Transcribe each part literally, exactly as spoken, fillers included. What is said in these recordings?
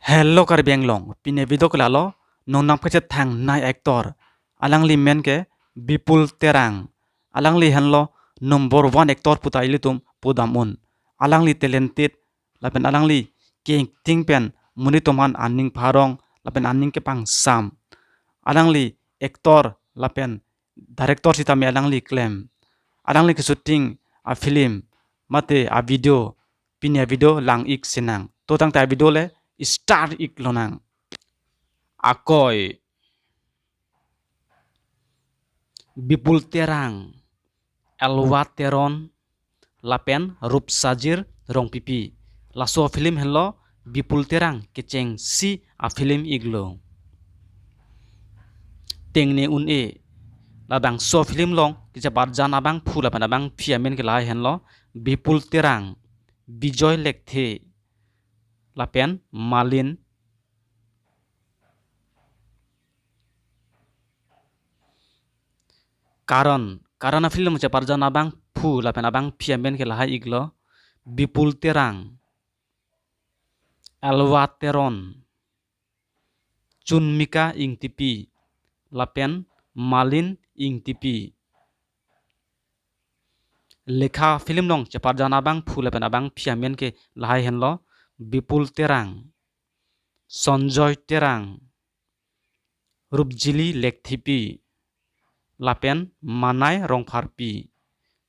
Hello Karbi Anglong, pini video ke lalo, non nangpachethangnei actor. Alangli men ke Bipul Terang. Alangli henlo number one actor puta ilitum pudam un. Alangli talented, lapen alangli ke-acting pen monit atum aphan aning pharong, lapen aning kepangsam. Alangli actor, lapen director sitame alangli klem. Alangli ke-shooting a-film, mate a-video, pini a-video lang-ik sinang. To tangte a-video le start-ik lonang. Akoi, Bipul Terang, Elva Teron, lapen Rupsajir Rongpipi. Laso film henlo Bipul Terang kechengsi a-film-iklo. Tengne un-e, labangso film along kecheparjan abangphu lapen abangpi amen ke lahai henlo Bipul Terang, Bijoy Lekthe, lapen Malin. Karon, Karon a-film cheparjan abangphu lapen abangpi amen ke lahai-iklo Bipul Terang, Elva Teron, Chunmika Ingtipi, lapen Malin Ingtipi. Lekha film along cheparjan abangphu lapen abangpi amen ke lahai henlo Bipul Terang, Sonjoy Terang, Rupjili Lekthepi, lapen Manai Rongpharpi.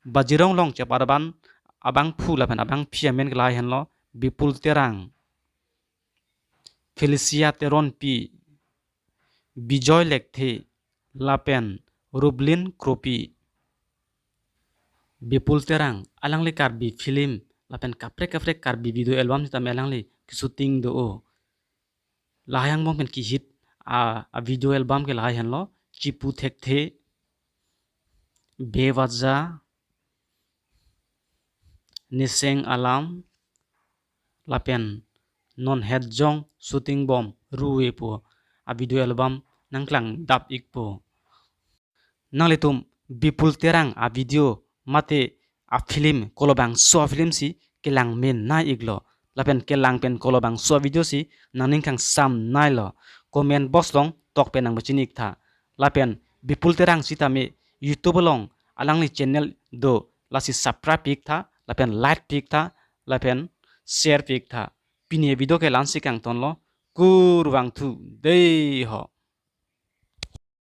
Bajirong along cheparjan abangphu lapen abangpi amen ke lahai henlo Bipul Terang, Felicia Teronpi, Bijoy Lekthe, lapen Rublin Kropi. Bipul Terang, alangli Karbi film, lapen kaprek kaprek Karbi video album sitame alangli ke-shooting do-o. Lahai angbong pen ke-hit a, a-video album ke lahai henlo Chipu Thekthe, Bewaja, Niseng Alam, lapen non hetjong shooting bom Ruve pu a-video album nangklangdap-ikpo. Nanglitum Bipul Terang a-video mate a-film kolobangso a-film si kelang menei-iklo. Lapen kelang pen kolobangso a-video si nangning kangsamneilo. Comment box along tok pen nangpachini-iktha. Lapen Bipul Terang sitame YouTube along alangli channel do, lasi subscribe-ikttha, lapen like pi-iktha, lapen share pi-iktha. Pini video ke la-ansi kangtonlo, kurvangthu dei ho.